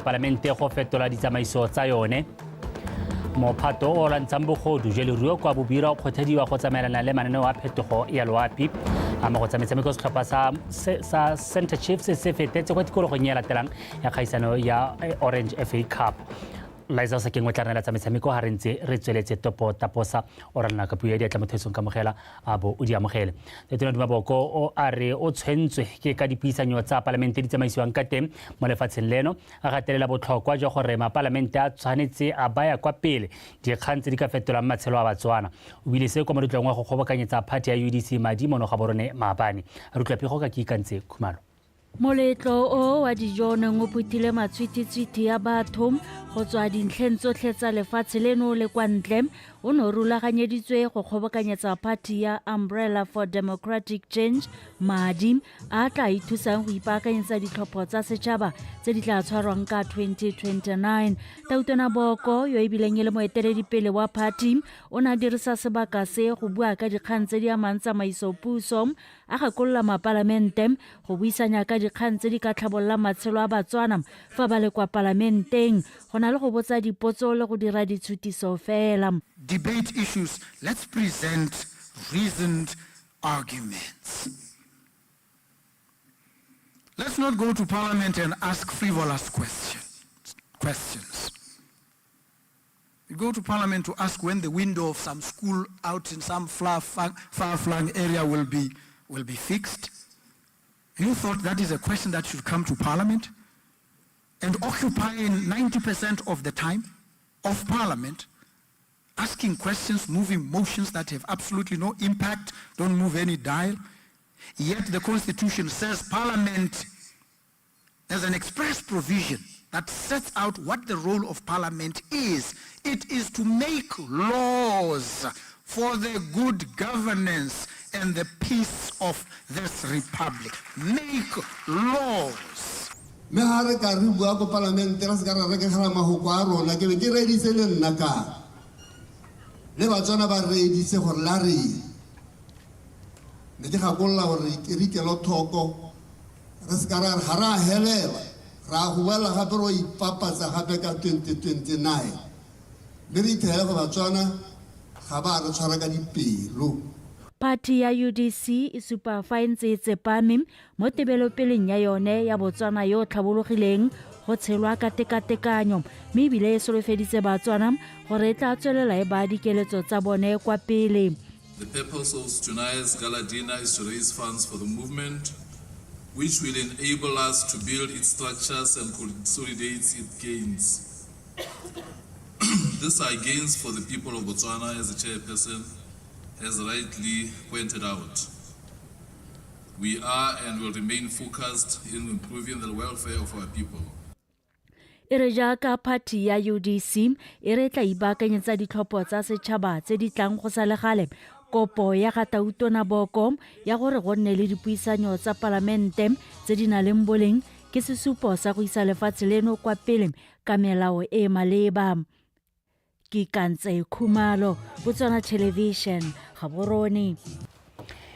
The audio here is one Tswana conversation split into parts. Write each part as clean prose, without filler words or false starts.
Palamente go fetola ditsamaiso tsa yone. Mophato o lwantshang bogodu jwa leruo kwa Bobira o kgothadiwa go tsamaelana le mananeo a phetogo ya loapi. A mo go tsa metshameko, setlhopha sa Center Chiefs se fetetse kwa tikologong e latelang ya kgaisano ya Orange FA Cup. Liza Sakeng o tla re tsa metshameko ga re ntse re tsweletse topo taposa o ralena ka puo ya diatla. Motho esong kamogela a bo o di amogele. Letona Duma Boko o a re o tshwentswe ke ka dipuisanyo tsa palamente di tsamaisiwang ka teng mo lefatsheng leno, a gatelela botlhokwa jwa gore mapalamente a tshwanetse a baya kwa pele dikgang tse di ka fetolang matshelo a Batswana. O bile se kwa moletlong wa go kgobokanyetsa party ya UDC madi mono Gaborone maabane. Re utlwa pego ka Keikantse Khumalo. Moletlo o wa dijo o neng o phuthile matshwititshwiti ya batho go tswa dintlheng tsotlhe tsa lefatshe leno le kwa ntle o ne o rulaganyeditswe go kgobokanyetsa party ya Umbrella for Democratic Change madi a tla ithusang go ipaakanyetsa ditlhopho tsa setšhaba tse di tla tshwarwang ka 2029. Tautona Boko, yo e bileng e le moeteledipele wa party, o ne a dirisa sebaka se go bua ka dikgang tse di amang tsamaiso puso, a gakolola mapalamente go buisanya ka dikgang tse di ka tlhabololang matshelo a Batswana fa ba le kwa palamenteng go na le go botsa dipotso le go dira ditshutiso fela. Debate issues, let's present reasoned arguments. Let's not go to parliament and ask frivolous questions. We go to parliament to ask when the window of some school out in some far-flung area will be fixed. You thought that is a question that should come to parliament and occupying 90% of the time of parliament, asking questions, moving motions that have absolutely no impact, don't move any dial? Yet the constitution says parliament, there's an express provision that sets out what the role of parliament is. It is to make laws for the good governance and the peace of this republic. Make laws. Mme ga re ka re bua ko palamente, ra se ka ra rekegela mahoko a rona. Ke be ke reeditse le nna ka le Batswana ba reeditse gore la reng. Ne ke gakolola gore re ikelothoko, re se ka ra re ga re a helela, ra go boela gape ro ipapatsa gape ka 2029, mme re ithele go Batswana ga ba re tshwara ka dipelo. Party ya UDC e supa fa e ntse e tsepame mo tebelopeleng ya yone ya Botswana yo o tlhabologileng go tshelwa ka tekatekanyo, mme ebile e solofeditse Batswana gore e tla tswelela e baya dikeletso tsa bone kwa pele. The purpose of tonight's gala dinner is to raise funds for the movement, which will enable us to build its structures and consolidate its gains. These are gains for the people of Botswana, as the chairperson has rightly pointed out. We are and will remain focused in improving the welfare of our people. E re jaaka party ya UDC e re tla ipaakanyetsa ditlhopho tsa setšhaba tse di tlang go sa le gale, kopo ya ga Tautona Boko ya gore go nne le dipuisanyo tsa palamente tse di nang le boleng ke sesupo sa go isa lefatshe leno kwa pele ka melao e e maleba. Ke Kantse Khumalo, Botswana Television, Gaborone.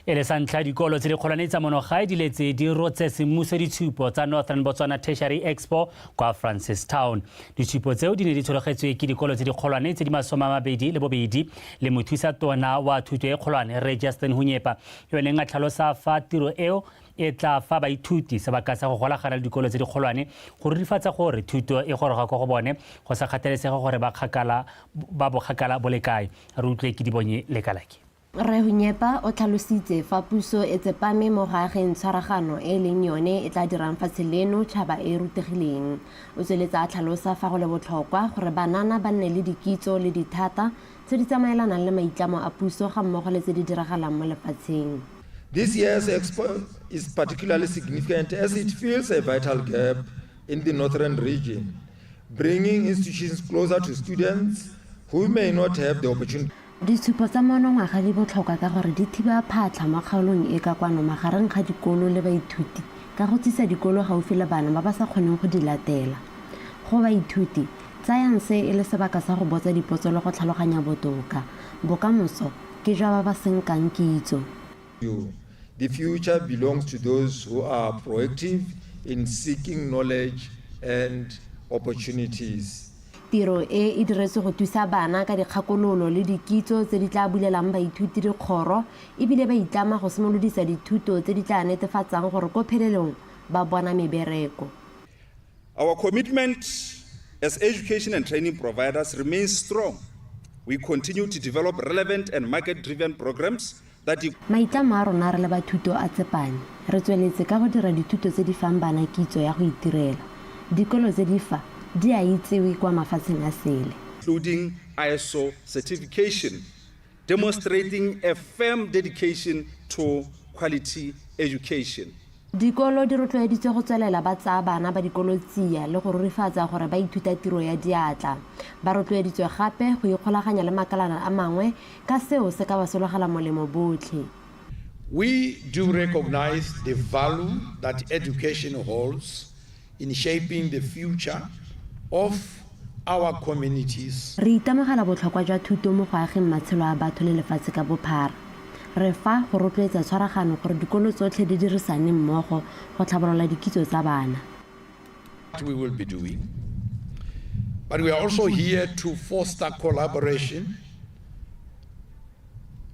E le sa ntlha dikolo tse dikgolwane tsa monogae di letse di rotse semmuso ditshupo tsa Northern Botswana Tertiary Expo kwa Francistown. Ditshupo tseo di ne di tshologetswe ke dikolo tse dikgolwane tse di 28 le mothusa tona wa thuto e kgolwane, Rre Justin Hunyepa, yo neng a tlhalosa fa tiro eo e tla fa baithuti sebaka sa go golagana le dikolo tse dikgolwane go rurifatsa gore thuto e goroga kwa go bone go sa kgathalesege gore ba kgakala ba bokgakala bo le kae. Re utlwe ke Dibonye Lekalake. Rre Hunyepa o tlhalositse fa puso e tsepame mo go ageng tshwaragano e e leng yone e tla dirang fatshe leno tšhaba e e rutegileng. O tsweletse a tlhalosa fa go le botlhokwa gore banana ba nne le dikitso le dithata tse di tsamaelanang le maitlamo a puso ga mmogo le tse di diragalang mo lefatsheng. This year's expo is particularly significant as it fills a vital gap in the northern region, bringing institutions closer to students who may not have the opportunity. Ditshupo tsa monongwaga di botlhokwa ka gore di thiba phatlha mo kgaolong e ka kwano magareng ga dikolo le baithuti ka go tsisa dikolo gaufi le bana ba ba sa kgoneng go di latela. Go baithuti, tsayang se e le sebaka sa go botsa dipotso le go tlhaloganya botoka. Bokamoso ke jwa ba ba senkang kitso. The future belongs to those who are proactive in seeking knowledge and opportunities. Tiro e e diretswe go thusa bana ka dikgakololo le dikitso tse di tla bulelang baithuti dikgoro ebile ba itlama go simolodisa dithuto tse di tla netefatsang gore ko phelelong ba bona mebereko. Our commitment as education and training providers remains strong. We continue to develop relevant and market-driven programs that Maitlamo a rona re le ba thuto a tsepame. Re tsweletse ka go dira dithuto tse di fang bana kitso ya go itirela. Dikolo tse di fa di a itsewe kwa mafatsheng a sele. Including ISO certification, demonstrating a firm dedication to quality education. Dikolo di rotloeditswe go tswelela ba tsaya bana ba dikolo tsia le go rurifatsa gore ba ithuta tiro ya diatla. Ba rotloeditswe gape go ikgolaganya le makalana a mangwe ka seo se ka ba sologela molemo botlhe. We do recognize the value that education holds in shaping the future of our communities. Re itemogela botlhokwa jwa thuto mo go ageng matshelo a batho le lefatshe ka bophara. Re fa go rotloetsa tshwaragano gore dikolo tsotlhe di dirisane mmogo go tlhabolola dikitso tsa bana. We will be doing. But we are also here to foster collaboration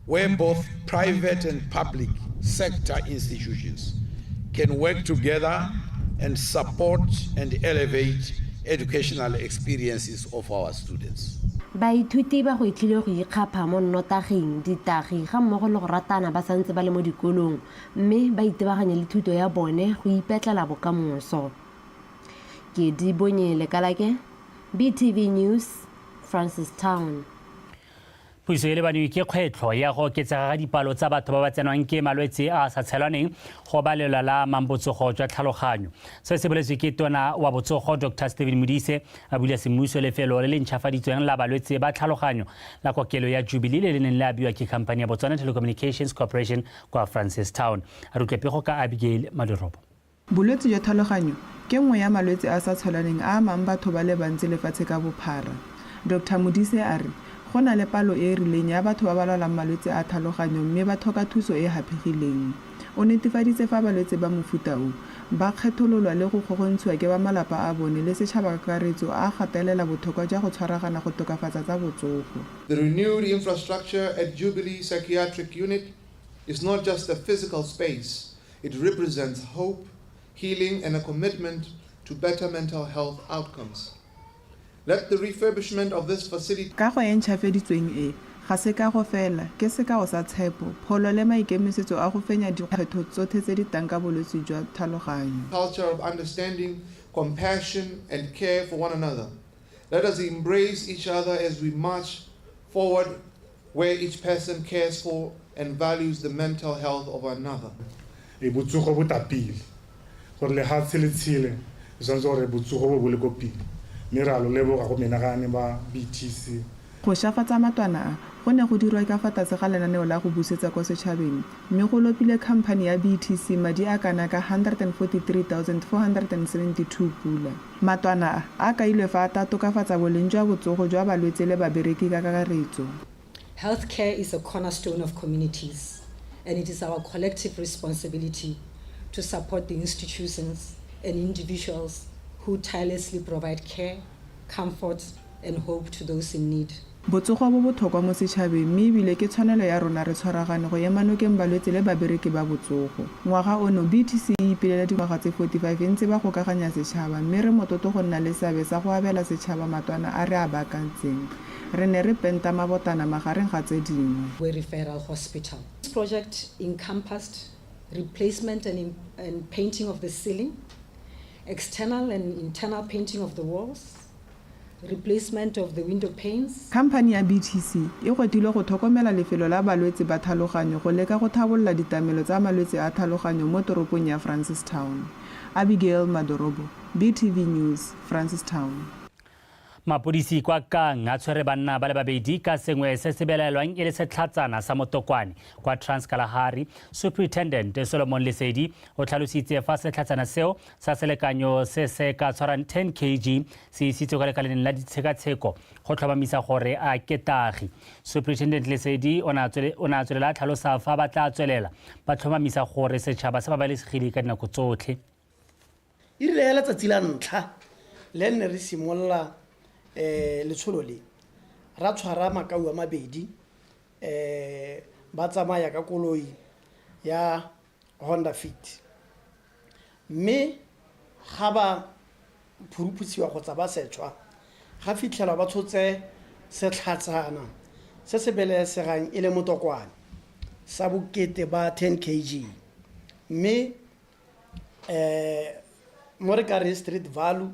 where both private and public sector institutions can work together and support and elevate educational experiences of our students. Baithuti ba gwetlhile go ikgapha mo nnotaging, ditagi ga mmogo le go ratana ba santse ba le mo dikolong mme ba itebaganye le thuto ya bone go ipetlela bokamoso. Ke di bonye Lekalake, BTV News, Francistown. Puso e lebanwe ke kgwetlho ya go oketsega ga dipalo tsa batho ba ba tsenwang ke malwetse a a sa tshelwaneng go balelwa la amang botsogo jwa tlhaloganyo. Se se boletswe ke tona wa botsogo Dr Stephen Modise a bula semmuso lefelo le le ntšhafaditsweng la balwetse ba tlhaloganyo la kokelo ya Jubilee le le neng le abiwa ke khamphani ya Botswana Telecommunications Corporation kwa Francistown. A re utlwe pego ka Abigail Madorobo. Bolwetse jwa tlhaloganyo ke nngwe ya malwetse a sa tshelwaneng a amang batho ba le bantsi lefatshe ka bophara. Dr Modise a re go na le palo e e rileng ya batho ba ba lwalang malwetse a tlhaloganyo mme ba tlhoka thuso e e haphegileng. O netefaditse fa balwetse ba mofuta o, ba kgethololwa le go kgokgontshiwa ke ba malapa a bone le setšhaba ka kakaretso a gatelela botlhokwa jwa go tshwaragana go tokafatsa tsa botsogo. The renewed infrastructure at Jubilee Psychiatric Unit is not just a physical space, it represents hope, healing, and a commitment to better mental health outcomes. Let the refurbishment of this facility Kago e ntšhafaditsweng e, ga se kago fela, ke sekao sa tshepo, pholo le maikemisetso a go fenya dikgwetlho tsotlhe tse di tlang ka bolwetse jwa tlhaloganyo. Culture of understanding, compassion, and care for one another. Let us embrace each other as we march forward where each person cares for and values the mental health of another. E botsogo bo tapile gore lehatshe le tshele le tshwanetse gore botsogo bo bo le ko pele mme re a lo leboga go menagane ba BTC. Go shafatsa matwana a, go ne go dirwa ka fa tlase ga lenaneo la go busetsa kwa setšhabeng mme go lopile khamphani ya BTC madi a kana ka 143,472 pula. Matwana a, a kailwe fa a tla tokafatsa boleng jwa botsogo jwa balwetse le babereki ka kakaretso. Healthcare is a cornerstone of communities, and it is our collective responsibility to support the institutions and individuals who tirelessly provide care, comfort, and hope to those in need. Botsogo bo botlhokwa mo setšhabeng mme ebile ke tshwanelo ya rona re tshwaragane go ema nokeng balwetse le babereki ba botsogo. Ngwaga ono, BTC e ipelela dingwaga tse 45 e ntse ba gokaganya setšhaba mme re motlotlo go nna le seabe sa go abela setšhaba matwana a re a baakantseng. Re ne re penta mabotana magareng ga tse dingwe. Referral Hospital. This project encompassed replacement and painting of the ceiling, external and internal painting of the walls, replacement of the window panes. Khamphani ya BTC e gwetlhilwe go tlhokomela lefelo la balwetse ba tlhaloganyo go leka go tlhabolola ditlamelo tsa malwetse a tlhaloganyo mo toropong ya Francistown. Abigail Madorobo, BTV News, Francistown. Mapodisi kwa Kang a tshwere banna ba le babedi ka sengwe se se belaelwang e le setlhatsana sa motokwane kwa Transkalahari. Superintendent Solomon Lesedi o tlhalositse fa setlhatsana seo sa selekanyo se se ka tshwarang 10 kg se isitswe kwa lekaleng la ditshekatsheko go tlhomamisa gore a ke tagi. Superintendent Lesedi o ne a tswelela a tlhalosa fa ba tla tswelela ba tlhomamisa gore setšhaba se babalesegile ka dinako tsotlhe. E rile ya letsatsi la ntlha Le nne re simolola um letsholo le ra tshwara makau a mabedi um ba tsamaya ka koloi ya Honda Fit mme ga ba phuruphutshiwa kgotsa ba setšhwa ga fitlhelwa ba tshotse setlhatsana se se belesegang e le motokwane sa bokete ba 10 kg mme um mo re ka reng street value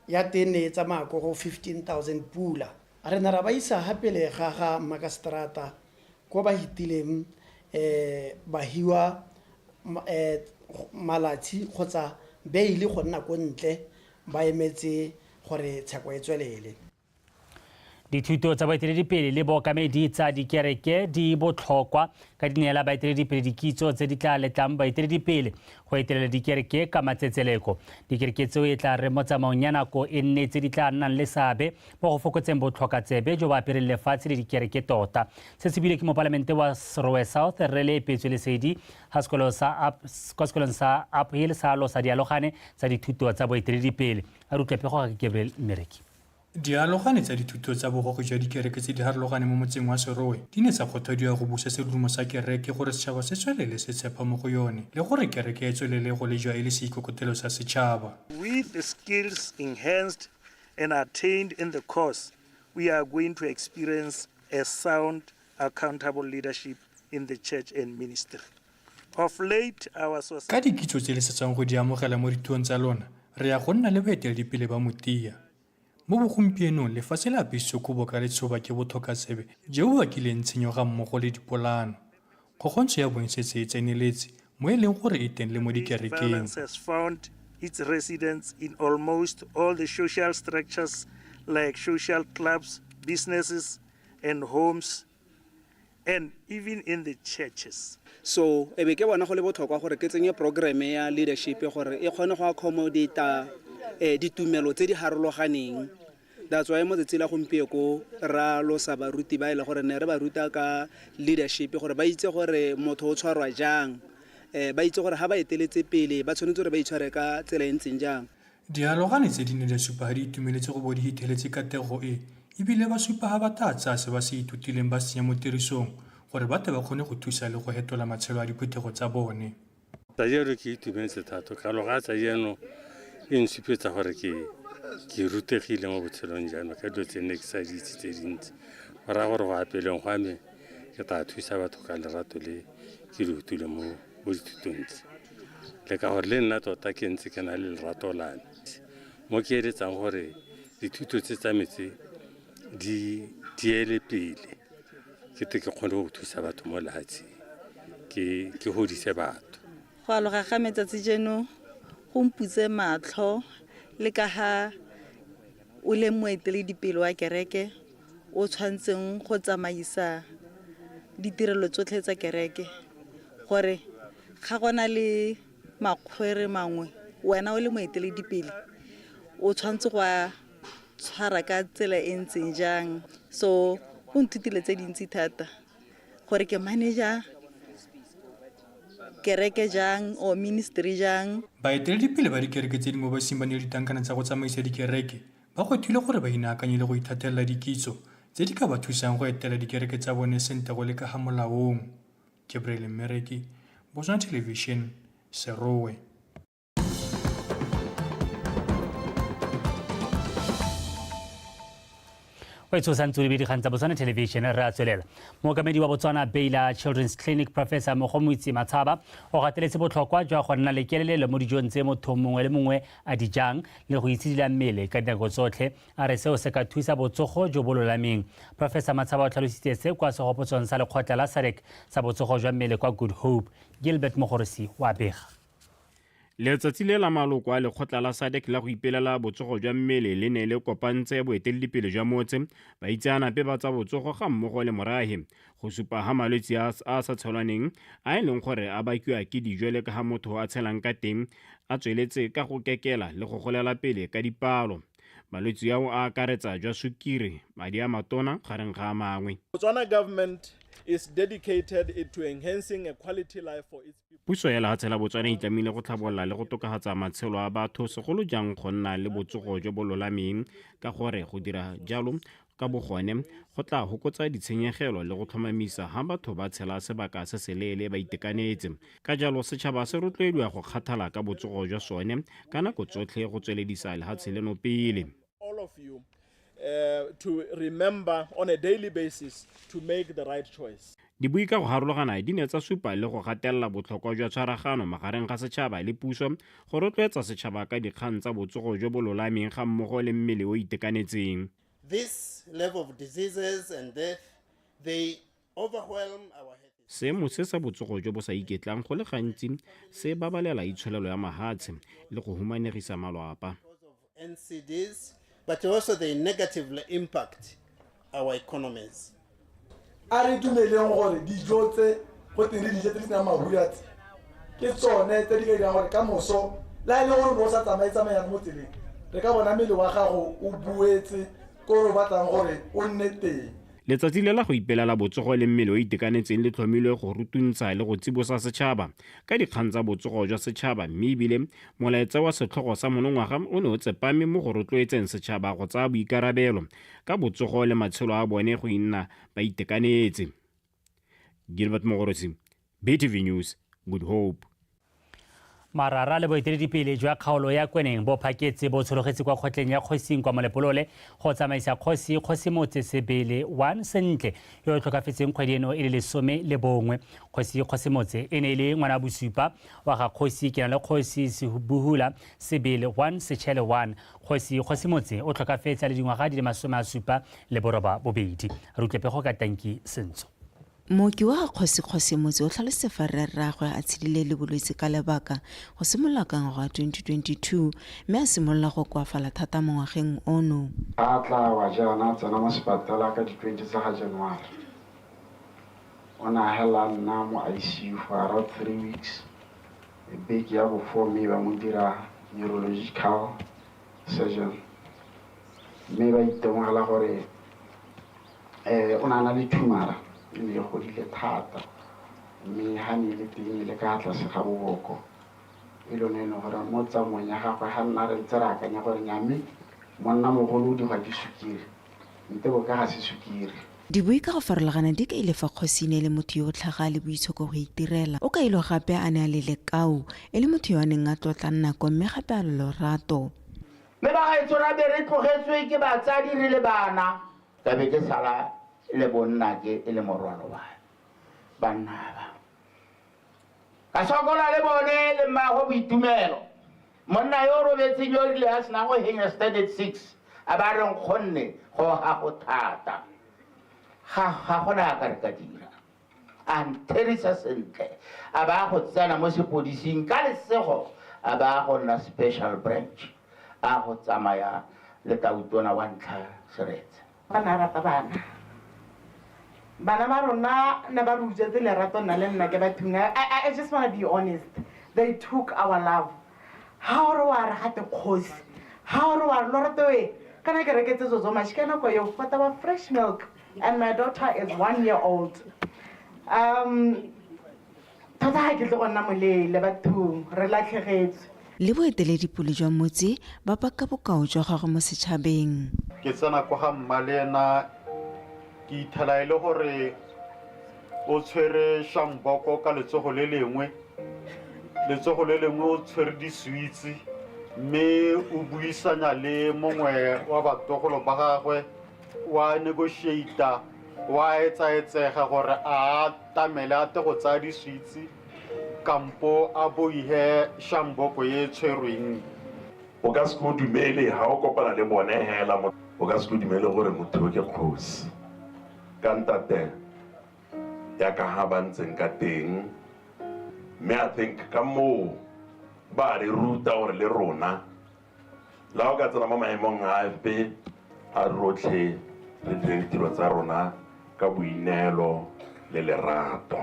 ya teng ne e tsamaya ko go 15000 pula. Re ne ra ba isa ga pele ga ga mmakaseterata ko ba hitileng um ba hiwa um malatsi kgotsa beile go nna ko ntle ba emetse gore tsheko e tswelele. Dithuto tsa boeteledipele le bookamedi tsa dikereke di botlhokwa ka di neela baeteledipele dikitso tse di tla letlang baeteledipele go etelela dikereke ka matsetseleko. Dikereke tseo e tla re mo tsamaong ya nako e nne tse di tla nnang le seabe mo go fokotseng botlhokatsebe jo bo apereng lefatshe le dikereke tota. Se se buile ke mopalamente wa Serowe South Rre Leepetswe Lesedi ga sekolo sa Up, kwa sekolong sa Uphill sa alosa dialogane tsa dithuto tsa boeteledipele. A re utlwe pego ga ke Gabriel Mmereki. Dialogane tsa dithuto tsa bogogi jwa dikereke tse di harologaneng mo motseng wa Serowe di ne tsa kgothadiwa go busa serumo sa kereke gore setšhaba se tswelele se tshepa mo go yone le gore kereke e tswelele go lejwa e le seikokotelo sa setšhaba. With the skills enhanced and attained in the course, we are going to experience a sound, accountable leadership in the church and ministry. Of late, our society. Ka dikitso tse le setsang go di amogela mo dithuong tsa lona, re ya go nna le baeteledipele ba motia. Mo bogompienong, lefatshe le apesitswe kobo ka letshoba ke botlhokatsebe jo bo bakileng tshenyo ga mmogo le dipolaano. Kgokgontsho ya bong setse e tseneletse mo e leng gore e teng le mo dikerekeng. Violence has found its residence in almost all the social structures like social clubs, businesses and homes and even in the churches. So e be ke bona go le botlhokwa gore ke tsenye programme ya leadership gore e kgone go accommodata ditumelo tse di harologaneng. That's why mo tsatsi la gompieko ra losa baruti ba e le gore ne re ba ruta ka leadership gore ba itse gore motho o tshwarwa jang, ba itse gore ha ba eteletse pele ba tshwanetse gore ba itshware ka tsela e ntseng jang. Dialogane tse di ne di a supa ha di itumeletse go bo di hitheletse katlego e, e bile ba supa ha ba taa tsaya se ba se ithutileng ba se tsenya mo tirisong gore ba tle ba kgone go thusa le go hetola matshelo a diphuthego tsa bone. Tsajeno ke itumetse thata, kalogo ya tsajeno e nsupetsa gore ke ke rutegile mo botshelong jwa me ka dilo tse ne ke sa di itse tse dintsi. Go raya gore go apeleng gwa me ke tla thusa batho ka lerato le ke le utlwileng mo mo dithutong tse. Le ka gore le nna tota ke ntse ke na le lerato la me. Mo ke eletsang gore dithuto tse tsa me tse di diele pele ke te ke kgone go thusa batho mo lehatsheng, ke ke godise batho. Go aloga ga metsatsi jeno go mputse matlho le ka ga o le moeteledipele wa kereke o tshwanetseng go tsamaisa ditirelo tsotlhe tsa kereke gore ga gona le makgwere mangwe wena o le moeteledipele o tshwanetse go a tshwara ka tsela e ntseng jang. So go nthutile tse dintsi thata gore ke manager kereke jang or ministry jang. Baeteledipele ba dikereke tse dingwe ba seng ba ne le ditankana tsa go tsamaisa dikereke ba gwetlhile gore ba inaakanye le go ithatelela dikitso tse di ka ba thusang go etela dikereke tsa bone sentle go le ka ga molaong. Gabriel Mmereki, Botswana Television, Serowe. O e tshosang tsoli dikgang tsa Botswana Television re a tswelela. Mookamedi wa Botswana Baylor Children's Clinic Professor Mogomotsi Matshaba o gateletse botlhokwa jwa go nna le kelelelo mo dijong tse motho mongwe le mongwe a di jang le go itshidila mmele ka dinako tsotlhe. A re seo se ka thusa botsogo jo bo lolameng. Professor Matshaba o tlhalositse se kwa segopotsong sa lekgotla la SADC sa botsogo jwa mmele kwa Good Hope. Gilbert Mogorosi wa bega. Letsatsi le la maloko a lekgotla la SADC la go ipelela botsogo jwa mmele le ne le kopantse boeteledipele jwa motse, baitseanape ba tsa botsogo ga mmogo le morahe go supa ha malwetse a a sa tshelwaneng a e leng gore a bakiwa ke dijo le ka ga motho a tshelang ka teng a tsweletse ka go kekela le go golela pele ka dipalo. Malwetse ao a akaretsa jwa sukiri, madi a matona gareng ga a mangwe. Botswana government is dedicated to enhancing a quality life for its people. Puso ya lehatshe la Botswana e itlamile go tlhabolola le go tokafatsa matshelo a batho segolo jang go nna le botsogo jo bo lolameng ka gore go dira jalo ka bogone go tla hokotsa ditshenyegelo le go tlhomamisa ha batho ba tshela sebaka se seleele ba itekanetse. Ka jalo setšhaba se rotloediwa go kgathala ka botsogo jwa sone ka nako tsotlhe go tsweledisa lehatshe leno pele. All of you to remember on a daily basis to make the right choice. Dibui ka go harologana di ne tsa supa le go gatelela botlhokwa jwa tshwaragano magareng ga setšhaba le puso go rotloetsa setšhaba ka dikgang tsa botsogo jo bo lolameng ga mmogo le mmele o itekanetseng. This level of diseases and death, they overwhelm our health. Seemo se sa botsogo jo bo sa iketlang go le gantsi se babalela itsholelo ya mahatshe le go humanegisa malwapa. NCDs, but also they negatively impact our economies. A re dumeleng gore dijo tse go teng le dijo tse di senang mahura tse ke tsone tse di ka dirang gore ka moso le ha e le gore o sa tsamaye-tsamayang mo tseleng re ka bona mmele wa gago o boetse ko re batlang gore o nne teng. Letsatsi le la go ipelela botsogo le mmele o itekanetseng le tlhomilwe go rutuntsha le go tsibosa setšhaba ka dikgang tsa botsogo jwa setšhaba mme ebile molaetsa wa setlhogo sa monongwaga o ne o tsepame mo go rotloetseng setšhaba go tsaya boikarabelo ka botsogo le matshelo a bone go inna ba itekanetse. Gilbert Mogorosi, BTV News, Good Hope. Marara le boeteledipele jwa kgaolo ya Kweneng bo phaketse bo tshologetse kwa kgotleng ya Kgosing kwa Molepolole go tsamaisa kgosi Kgosimotse Sebele 1 Sentle yo o tlhokafetseng kgwedi eno e le 11. Kgosi Kgosimotse e ne e le ngwana bosupa wa ga kgosi Kenale Kgosi Sebuhula Sebele 1 Sechele 1. Kgosi Kgosimotse o tlhokafetse a le dingwaga di le 78. Re utlwe pego ka Tanki Sentso. Mooki wa ga Kgosi Kgosimotse o tlhalositse fa rrerraagwe a tshedile le bolwetse ka lebaka go simolola ka ngwaga wa 2022 mme a simolola go koafala thata mo ngwageng ono. A tla wa jaana a tsena mo sepatela ka di 20 tsa ga January. O ne a hela a nna mo ICU for around 3 weeks. Beke ya bo 4 mme ba mo dira neurological surgeon. Mme ba itemogela gore o ne a na le tumor e ne e godile thata mme ha ne e le teng e le ka tlase ga boboko e lone e leng gore mo tsamaong ya gagwe ga nna re ntse re akanya gore nyame monna mogolo o digwa ke sukiri nte bo ka ga se sukiri. Dibui ka go farologana di kaile fa kgosi e ne e le motho yo o tlhaga le boitshoko go itirela. O kailwe gape a ne a le lekau, e le motho yo a neng a tlotla nako mme gape a le lorato. Mme bagaetsho ra be re tlogetswe ke batsadi re le bana, ka be ke sala le bonnake e le morwalo wa banna ba. Ka sokola le bone le mmaago Boitumelo. Monna yo o robetseng yo rile a sena go henya standard 6 a ba re nkgonne go ga go thata. Ga gona a ka re ka dira. A ntherisa sentle a ba go tsena mo sepodising ka lesego a ba go nna special branch a go tsamaya le tautona wa ntlha Seretse. Ba ne a rata bana. Bana ba rona ne ba re utswetse lerato nna le nna ke bathong. I just want to be honest. They took our love. Ha o re wa re gate kgosi. Ha o re wa re lorato e kana ke reketse Zozo mashi ka nako eo go taba fresh milk and my daughter is 1 year old. Tota ha ke tle go nna moleele bathong re latlhegetswe. Le boeteledipele jwa motse ba paka bokao jwa gagwe mo setšhabeng. Ke tsena kwa ga mmalena ke ithela e le gore o tshwere shamboko ka letsogo le lengwe, letsogo le lengwe o tshwere di-sweets mme o buisanya le mongwe wa batogolo ba gagwe wa negotiata wa etsaetsega gore a tamele a te go tsaya di-sweets kampo a boihe shamboko e tshwerweng. O ka se o dumele ha o kopana le bone hela, o ka se o dumele gore motho ke kgosi. Ka ntate ya ka ha ba ntseng ka teng, mme I think ka moo ba re ruta gore le rona la o ka tsena mo maemong a AFP a rotlhe re dire ditiro tsa rona ka boineelo le lerato.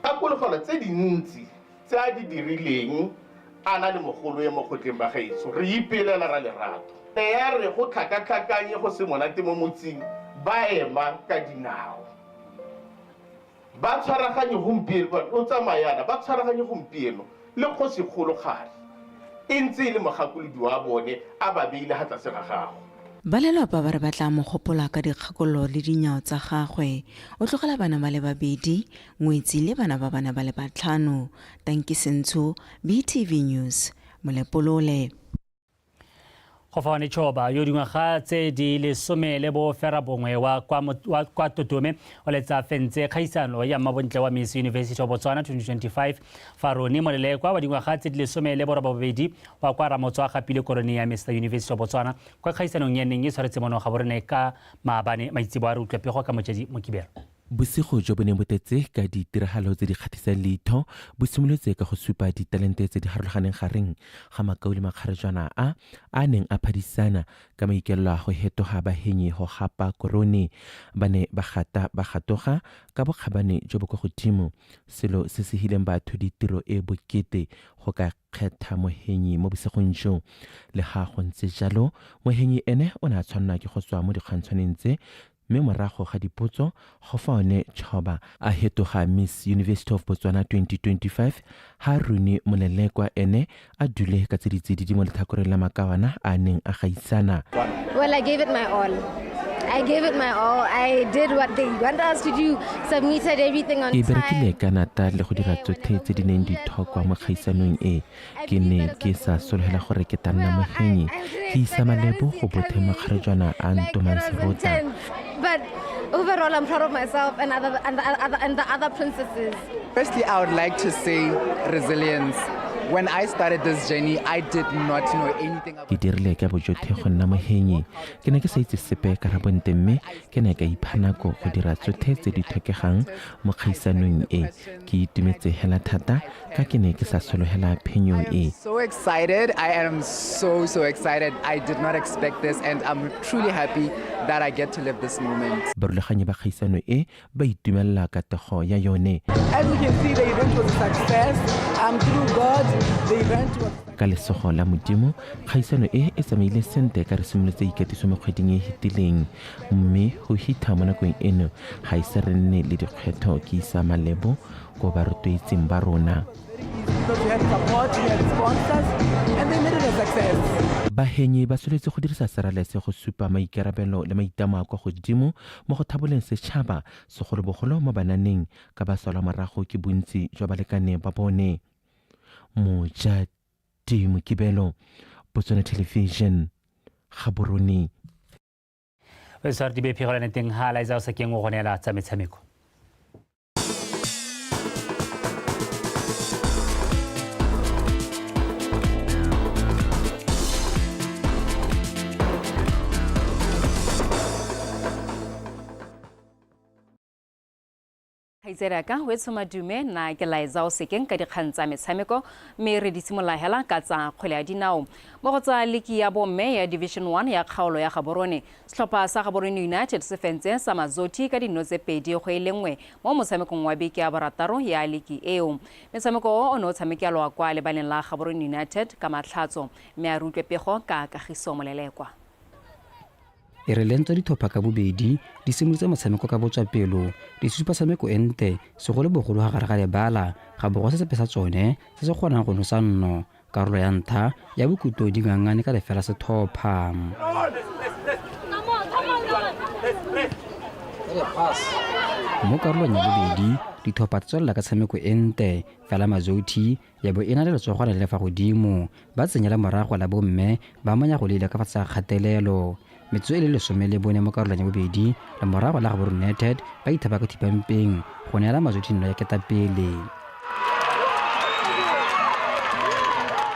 Gakologelo tse dintsi tse a di dirileng a na le mogolo e mo kgotleng ba gaetsho, re ipelela ra lerato. E ya re go tlhakatlhakanye go se monate mo motseng, ba ema ka dinao. Ba tshwaraganye gompieno, o tsamayana, ba tshwaraganye gompieno le kgosikgolo kgale. E ntse e le mogakolodi wa bone a ba beile ga tlase ga gago. Ba lelapa ba re ba tla mo gopola ka dikgakololo le dinyao tsa gagwe. O tlogela bana ba le babedi, ngwetsi le bana ba bana ba le batlhano. Tanki Sentsho, BTV News, Molepolole. Gofaone Choba yo dingwaga tse di 19 wa kwa Totome o letsa fentse kgaisano ya mmabontle wa Miss University of Botswana 2025 fa Roni Molelekwa wa dingwaga tse di 18 wa kwa Ramotswa a gapile korone ya Mr University of Botswana kwa kgaisanong ya neng e tshwaretse mono Gaborone ka maabane maitsebo a re utlwa pego ka Mojadi Mokibelo. Bosigo jo bo neng bo tletse ka ditiragalo tse di kgatlhisang leitho bo simolotse ka go supa ditalente tse di harologaneng gareng ga makau le makgarejwana a a neng a phadisana ka maikaelelo a go hetoga bahenyi go gapa korone. Ba ne ba gata ba gatoga ka bokgabane jo bo kwa godimo, selo se se hileng baathodi tiro e bokete go ka kgetha mohenyi mo bosigong jo. Le ga go ntse jalo, mohenyi ene o ne a tshwanelwa ke go tswa mo dikgantshwaneng tse mme morago ga dipotso Gofaone Choba a hetoga Miss University of Botswana 2025 ha Runi Molelekwa ene a dule ka tse ditsididi mo letlhakoreng la makawana a a neng a gaisana. Well, I gave it my all. I gave it my all. I did what they want us to do, submitted everything on Ke time. berekile ka nata le go dira tsotlhe tse di neng di tlhokwa mo kgaisanong e. Ke ne ke sa sologela gore ke tla nna mohenyi. Ke isa malebo go bothe makgarejwana a ntomang serota. But overall, I'm proud of myself and other and the other and the other princesses. Firstly, I would like to say resilience. When I started this journey, I did not know anything about Ke dirile ka bojotlhe go nna mohenyi. Ke ne ke sa itse sepe ka rabonte mme ke ne ka ipha nako go dira tsotlhe tse di tlhokegang mo kgaisanong e. Ke itumetse hela thata ka ke ne ke sa sologela phenyo e. So excited. I am so, so excited. I did not expect this, and I'm truly happy that I get to live this moment. Barulaganyi ba kgaisano e ba itumelela katlego ya yone. As you can see, the event was a success. Through God, the event was Ka lesogo la Modimo, kgaisano e e tsamaile sente ka re simolotse ikatiso mo kgweding e fetileng, mme go hitha mo nakong eno ga ise re nne le dikgwetlho ke isa malebo ko ba rotloetseng ba rona. Because we had support, we had sponsors, and they made it a success. Bahenyi ba soletse go dirisa serale se go supa maikarabelo le maitlamo a kwa godimo mo go thaboleng setšhaba, segolobogolo mo bananeng ka ba salwa morago ke bontsi jwa balekane ba bone. Mojadi Mokibelo, Botswana Television, Gaborone. O tshware dibe phegelo teng ha Liza o sakeng o go neela tsa metshameko. Kgaitsedi ka o etsho madume nna ke Liza o sekeng ka dikgang tsa metshameko mme re di simolola hela ka tsa kgwele ya dinao. Mo go tsa liki ya bomme ya Division 1 ya kgaolo ya Gaborone, setlhopha sa Gaborone United se fentse sa Mazothi ka dino tse 2-1 mo motshamekong wa beke ya borataro ya liki eo. Metshameko o o ne o tshamekelwa kwa lebaleng la Gaborone United ka Matlhatso mme a re utlwe pego ka Kagiso Molelekwa. E re lentswe ditlhopha ka bobedi di simolotse motshameko ka botswapelo, di supa tshameko e nte segolobogolo ga gare ga lebala ga bo go se sepe sa tsone se se kgonang go nosa nno. Karolo ya ntlha ya bokhutlo di ngangane ka lefela setlhopha. Mo karolong ya bobedi ditlhopha tsa tswelela ka tshameko e nte fela Mazothi ya bo e na le letsogwana le le fa godimo, ba tsenyela morago la bomme ba monya go leile ka fa tlase ga kgatelelo. Metsotso e le 14 mo karolong ya bobedi le morago la Gaborone United ba ithapa ka thipampeng go neela Mazothi nno ya ketapele.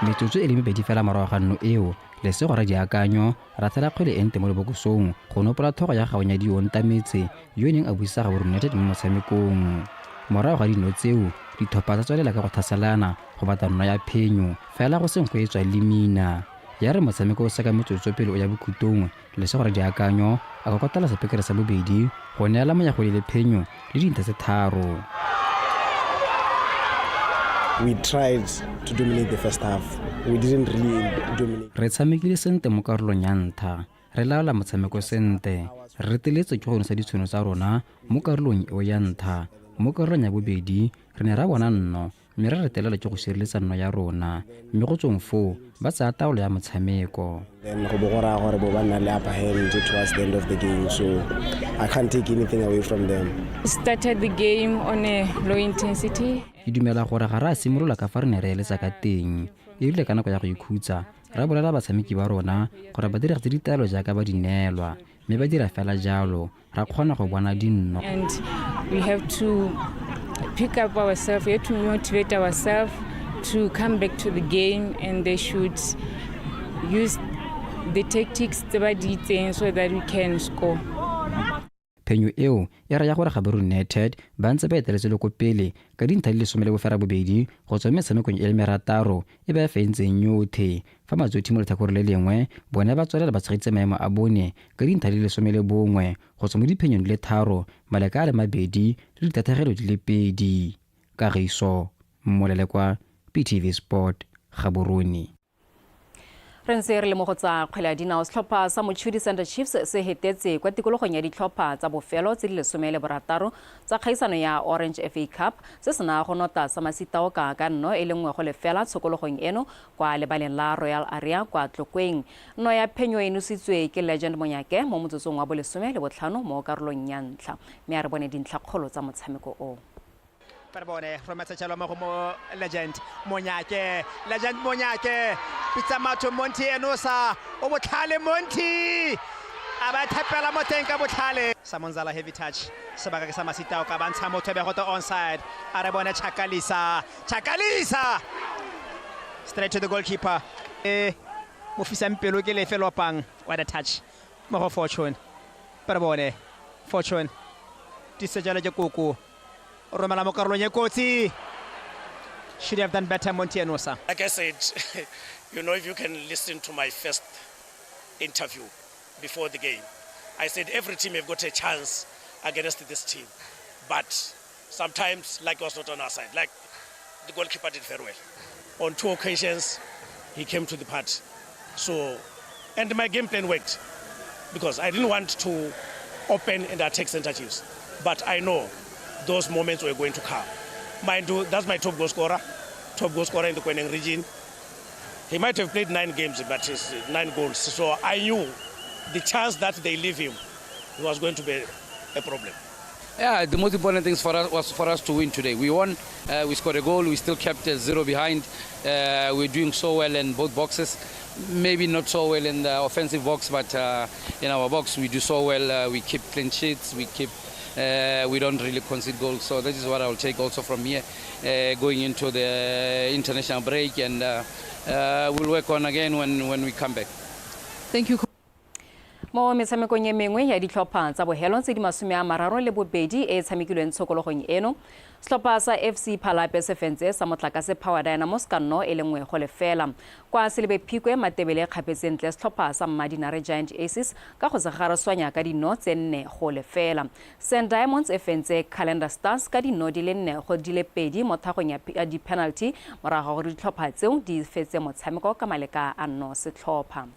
Metsotso e le mebedi fela morago ga nno eo, Lesego ra diakanyo ra tshela kgwele e nte mo lebokosong go nopola tlhogo ya Gaonyadi yo Ntametse yo neng a buisa Gaborone United mo motshamekong. Morago ga dino tseo, ditlhopha tsa tswelela ka go tlhaselana go batla nno ya phenyo, fela go seng go e tswa le mina. Ya re motshameko o seka metsotso pele o ya bokhutong, Lesego ra diakanyo a kokotela sepekere sa bobedi go neela Monyagodi le phenyo le dintlha tse 3. We tried to dominate the first half. We didn't really dominate. Re tshamekile sente mo karolong ya ntlha, re laola motshameko sente, re reteletswe ke go nosa ditšhono tsa rona mo karolong eo ya ntlha. Mo karolong ya bobedi re ne ra bona nno mme re retelelwa ke go sireletsa nno ya rona mme go tsweng foo ba tsaya taolo ya motshameko. Then go bo go raya gore bo ba nna le upper hand towards the end of the game, so I can't take anything away from them. Started the game on a low intensity. Ke dumela gore ga re a simolola ka fa re ne re eletsa ka teng. E rile ka nako ya go ikhutsa, ra bolela batshameki ba rona gore ba diragetse ditaelo jaaka ba di neelwa, mme ba dira fela jalo, ra kgona go bona dinno. And we have to pick up ourselves, we have to motivate ourselves to come back to the game, and they should use the tactics tse ba di itseng so that we can score. Phenyo eo e raya gore Gaborone United ba ntse ba eteletse le ko pele ka dintlha di le 18 go tswa mo metshamekong e le merataro e ba e fentseng yothe, fa Matsothi mo letlhakoreng le lengwe bone ba tswelela ba tshegeditse maemo a bone ka dintlha di le 11 go tswa mo diphenyong di le 3, maleka a le 2 le ditatlhegelo di le 2. Kagiso Molelekwa, BTV Sport, Gaborone. Re ntse re le mo go tsa kgwele ya dinao, setlhopha sa Mochudi Center Chiefs se hetetse kwa tikologong ya ditlhopha tsa bofelo tse di 16 tsa kgaisano ya Orange FA Cup se sena go nota sa Masitaoka ka 1 e le 0 tshokologong eno kwa lebaleng la Royal Area kwa Tlokweng. Nno ya phenyo e nositswe ke Legend Monyake mo motsotsong wa bo 15 mo karolong ya ntlha, mme a re bone dintlhakgolo tsa motshameko o. Re bone rometse jalo mo go mo Legend Monyake, Legend Monyake pitsa matho Monty Enosa o botlhale, Monty a ba thapela mo teng ka botlhale. Samonzala heavy touch, sebaka ke sa Masitao ka bantsha motho be go to onside. A re bone Chakalisa, Chakalisa straight to the goalkeeper. E mo fisang pelo ke lefe lopang, what a touch mo go Fortune. Re bone Fortune tisejalo ke koko romela mo karolong e kotsi. Should have done better, Monty Enosa. Like I said, you know, if you can listen to my first interview before the game, I said every team have got a chance against this team, but sometimes luck was not on our side. Like the goalkeeper did very well. On 2 occasions, he came to the party. So, and my game plan worked because I didn't want to open and attack Center Chiefs, but I know those moments were going to come. Mind you, that's my top goal scorer in the Kweneng region. He might have played 9 games, but it's 9 goals. So I knew the chance that they leave him, it was going to be a problem. Yeah, the most important thing for us was for us to win today. We won, we scored a goal, we still kept 0 behind. We're doing so well in both boxes. Maybe not so well in the offensive box, but in our box we do so well. We keep clean sheets, we keep. We don't really concede goals, so that is what I will take also from here, going into the international break, and we'll work on again when we come back. Thank you. Mo metshamekong e mengwe ya ditlhopha tsa bohelo tse di 32 e tshamekilweng tshokologong eno, setlhopha sa FC Phalape se fentse sa Motlakase Power Dynamos ka 1 e le 0. Kwa Selebe Phikwe Matebele kgapetse ntle setlhopha sa Mmadinare Giant Aces ka go se garaswanya ka dino tse 4-0. St Diamonds e fentse Calendar Stars ka dino di le 4-2 mo thagong ya di-penalty morago ga gore ditlhopha tseo di fetse motshameko ka maleka a 1 setlhopha.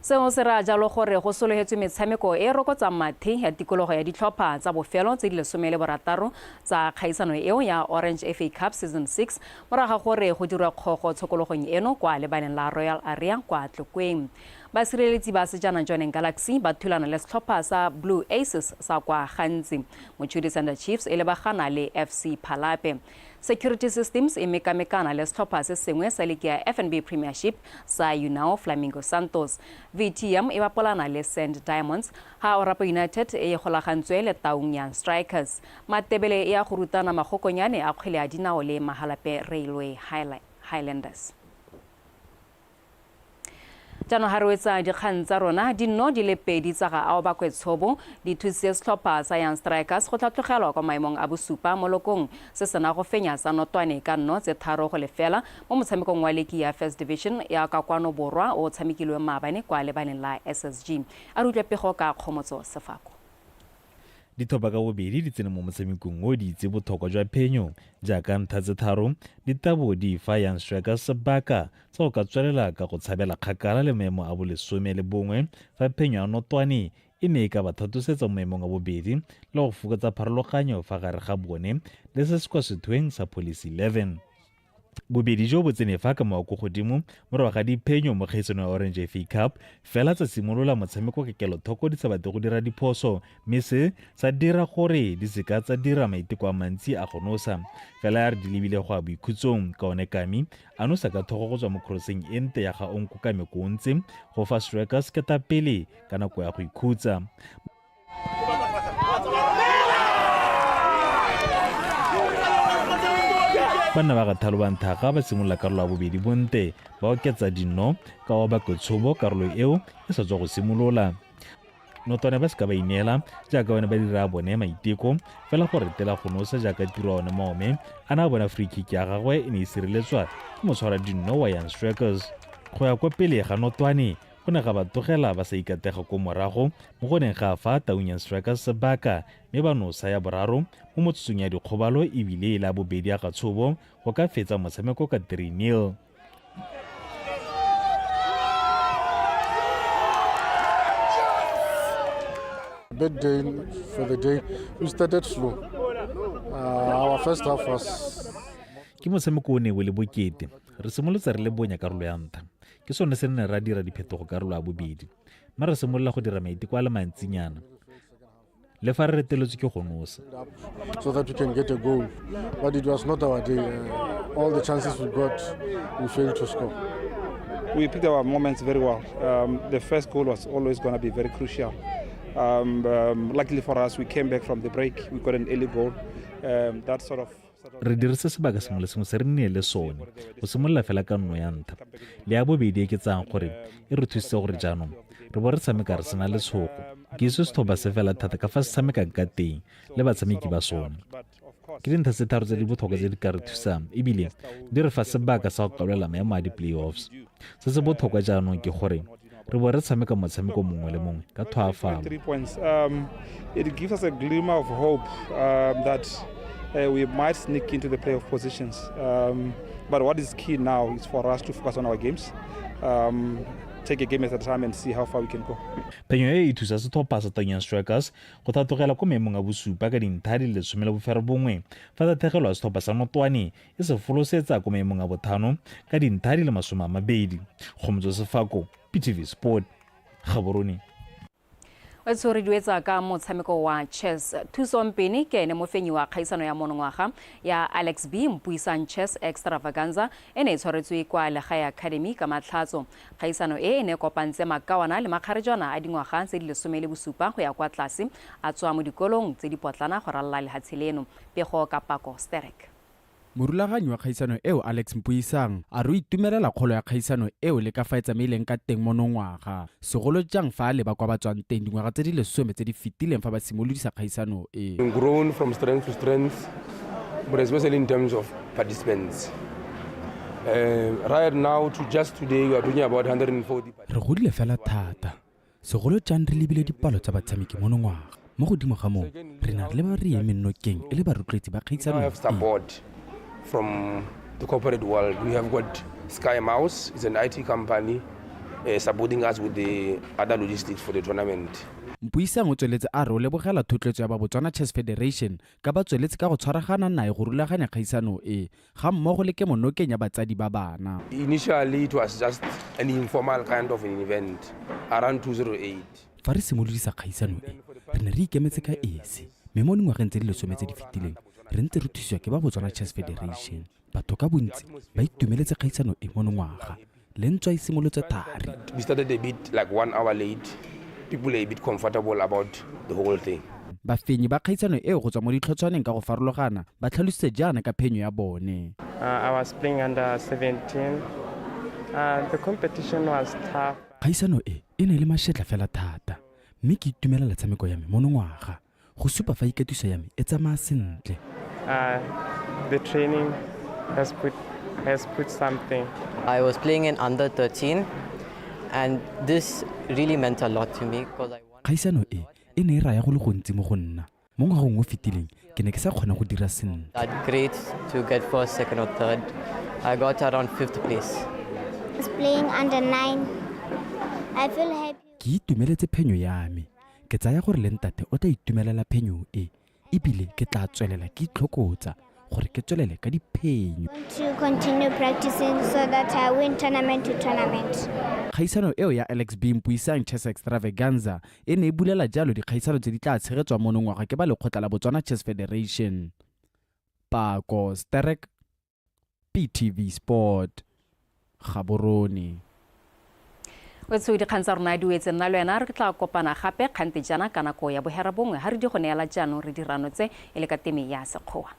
Seo se raya jalo gore go sologetswe metshameko e rokotsang mathe ya tikologo ya ditlhopha tsa bofelo tse di 16 tsa kgaisano eo ya Orange FA Cup Season 6 morago ga gore go dirwa kgogo tshokologong eno kwa lebaleng la Royal Area kwa Tlokweng. Basireletsi ba Sejana Jwaneng Galaxy ba thulana le setlhopha sa Blue Aces sa kwa Gantsi. Mochudi Center Chiefs e lebagana le FC Phalape. Security Systems e mekamekana le setlhopha se sengwe sa ligi ya FNB Premiership sa Unao Flamingo Santos. VTM e bapolana le Sand Diamonds, ha Orapo United e golagantswe le Taung Young Strikers. Matebele e ya go rutana magokonyane a kgwele ya dinao le Mahalape Railway Highlanders. Jaanong ga re wetsa dikgang tsa rona, dinno di le 2 tsa ga Aobakwe Tshobo di thusitse setlhopha sa Young Strikers go tlhatlhogelwa kwa maemong a bosupa mo lokong se sena go fenya sa Notwane ka 3-0 mo motshamekong wa ligi ya First Division ya ka kwano borwa o tshamekilweng maabane kwa lebaleng la SSG. A re utlwe pego ka Kgomotso Sefako. Ditlhopha ka bobedi di tsene mo motshamekong o di itse botlhokwa jwa phenyo jaaka ntlha tse 3 di tabo di fa Young Strikers sebaka sa go ka tswelela ka go tshabela kgakala le maemo a bo 11 fa phenyo ya Notwane e ne e ka ba thatosetsa mo maemong a bobedi le go fokotsa pharologanyo fa gare ga bone le se se kwa sethweng sa Police 11. Bobedi jo bo tsene fa ka mowa ko godimo morago ga diphenyo mo kgaisanong ya Orange FA Cup, fela tsa simolola motshameko ka kelothoko di sa batle go dira diphoso, mme se sa dira gore di seka tsa dira maiteko a mantsi a go nosa. Fela ya re di lebile go ya boikhutsong, ka one Kami a nosa ka thogo go tswa mo crosseng e nte ya ga Onko Kame Kontse go fa Strikers ketapele ka nako ya go ikhutsa. Banna ba ga Thalo ba Nthaga ba simolola karolo ya bobedi bonte ba oketsa dinno ka wa Bakotshobo karolo eo e sa tswa go simolola. Notwane ba seka ba ineela jaaka bone ba dira bone maiteko fela go retela go nosa jaaka tiro one maome a na bona free kick ya gagwe e ne e sireletswa ke motshwara dinno wa Young Strikers. Go ya kwa pele ga Notwane go ne ga ba tlogela ba sa ikatega ko morago mo go neng ga fa Taung Young Strikers sebaka mme ba nosa ya boraro mo motsotsong ya dikgobalo ebile e le ya bobedi ya Gatshobo go ka fetsa motshameko ka 3-0. Bad day for the day. We started slow. Our first half was... Ke motshameko o ne o le bokete. Re simolotse re le bonya karolo ya ntlha. Ke sone se ne ra dira diphetogo karolo ya bobedi. Mme re simolola go dira maiteko a le mantsinyana. Le fa re reteletswe ke go nosa. So that we can get a goal. But it was not our day. All the chances we got, we failed to score. We picked our moments very well. The first goal was always going to be very crucial. Luckily for us, we came back from the break. We got an early goal. That sort of... Re dirise sebaka sengwe le sengwe se re nne le sone go simolola fela ka nno ya ntlha le ya bobedi e ke tsayang gore e re thusitse gore jaanong re bo re tshameka re sena letshogo. Ke itse setlhopha se fela thata ka fa se tshamekang ka teng le batshameki ba sone. Ke dintlha tse tharo tse di botlhokwa tse di ka re thusang ebile di re fa sebaka sa go kaolela maemo a di-playoffs. Se se botlhokwa jaanong ke gore re bo re tshameka motshameko mongwe le mongwe ka tlhoafalo. It gives us a glimmer of hope that we might sneak into the playoff positions. But what is key now is for us to focus on our games, take a game at a time and see how far we can go. Phenyo e e thusa setlhopha sa Taung Young Strikers go thatogela ko maemong a bosupa ka dintlha di le 19 fa tatlhegelo ya setlhopha sa Notwane e se folosetsa ko maemong a bothano ka dintlha di le 20. Kgomotso Sefako, PTV Sport, Gaborone. O tshorediwetsa ka motshameko wa chess. Thuso Mpene ke ene mofenyi wa kgaisano ya monongwaga ya Alex B Mpuisang Chess Extravaganza e ne e tshwaretswe kwa Legae Academy ka Matlhatso. Kgaisano e ne kopantse makawana le makgarejwana a dingwaga tse di 17 go ya kwa tlase a tswa mo dikolong tse di potlana go ralala lehatshe leno. Pego ka Pako Sterek. Morulaganyi wa kgaisano eo Alex Mpuisang a re o itumelela kgolo ya kgaisano eo le ka fa e tsamaileng ka teng monongwaga, segolo jang fa a leba kwa ba tswang teng dingwaga tse di 10 tse di fetileng fa ba simolodisa kgaisano e. Grown from strength to strength, but especially in terms of participants. Right now, to just today, we are talking about 140. Re godile fela thata, segolo jang re lebile dipalo tsa batshameki monongwaga. Mo godimo ga moo, re na le ba re emeng nokeng e le barotloetsi ba kgaisano. We have support from the corporate world. We have got Sky Mouse, it's an IT company, supporting us with the other logistics for the tournament. Mpuisang o tsweletse a re o lebogela thotloetso ya ba Botswana Chess Federation ka ba tsweletse ka go tshwaragana nae go rulaganya kgaisano e ga mmogo le kemonokeng ya batsadi ba bana. Initially it was just an informal kind of an event around 2008. Fa re simolodisa kgaisano e, re ne re ikemetse ka esi, mme mo dingwageng tse di 10 tse di fetileng re ntse re thusiwa ke ba Botswana Chess Federation. Batho ka bontsi ba itumeletse kgaisano e monongwaga le ntswa e simolotse thari. We started a bit like 1 hour late. People are a bit comfortable about the whole thing. Bafenyi ba kgaisano eo go tswa mo ditlhotshwaneng ka go farologana ba tlhalositse jaana ka phenyo ya bone. I was playing under 17. The competition was tough. Kgaisano e e ne le mashetla fela thata, mme ke itumelela tshameko ya me monongwaga go supa fa ikatiso ya me e tsamaya sentle. The training has put something. I was playing in under 13 and this really meant a lot to me because I won. Kgaisano e e ne e raya go le gontsi mo go nna. Mo ngwageng o fetileng ke ne ke sa kgona go dira sentle. That great to get first, second or third. I got around 5th place. I was playing under 9. I feel happy. Ke itumeletse phenyo ya me. Ke tsaya gore le ntate o tla itumelela phenyo e, ebile ke tla tswelela ke itlhokotsa gore ke tswelele ka diphenyo. To continue practicing so that I win tournament to tournament. Kgaisano eo ya Alex B Mpuisang Chess Extravaganza e ne e bulela jalo dikgaisano tse di tla tshegetswang monongwaga ke ba lekgotla la Botswana Chess Federation. Pako Sterek, BTV Sport, Gaborone. Wetsho dikgang tsa rona di wetse nna le wena re tla kopana gape kgante jaana ka nako ya bohera bongwe ha re di go neela jaanong re dirano tse e le ka teme ya sekgowa.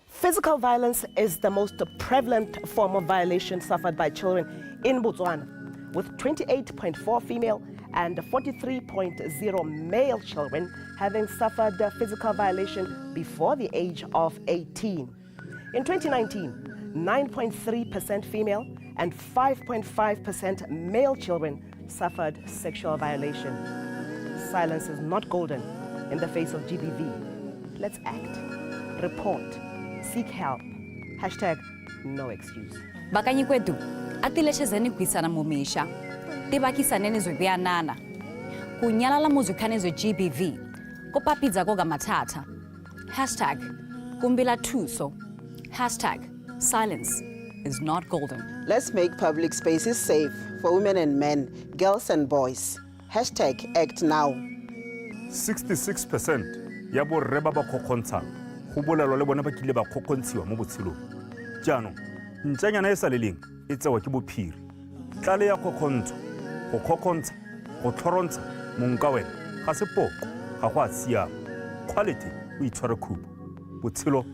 Physical violence is the most prevalent form of violation suffered by children in Botswana, with 28.4 female and 43.0 male children having suffered physical violation before the age of 18. In 2019, 9.3% female and 5.5% male children suffered sexual violation. Silence is not golden in the face of GBV. Let's act, report, seek help. Hashtag no excuse. Bakanyi kwedu atileshezeni kuisana mumisha tibakisaneni zwekuyanana kunyalala muzwikhane zwe-gbv kopapidza koga mathatha hashtag kumbila thuso hashtag silence is not golden. Let's make public spaces safe for women and men, girls and boys. Hashtag act now. 66% ya borre ba ba kgokgontshang go bolelwa le bone ba kile ba kgokgontshiwa mo botshelong. Jaanong, ntšanyana e sa leleng e tsewa ke bophiri. Tlale ya kgokgontsho, go kgokgontsha, go tlhorontsha mong ka wena ga se poko, ga go a siama. Kgwalete o itshware khupo. Botshelo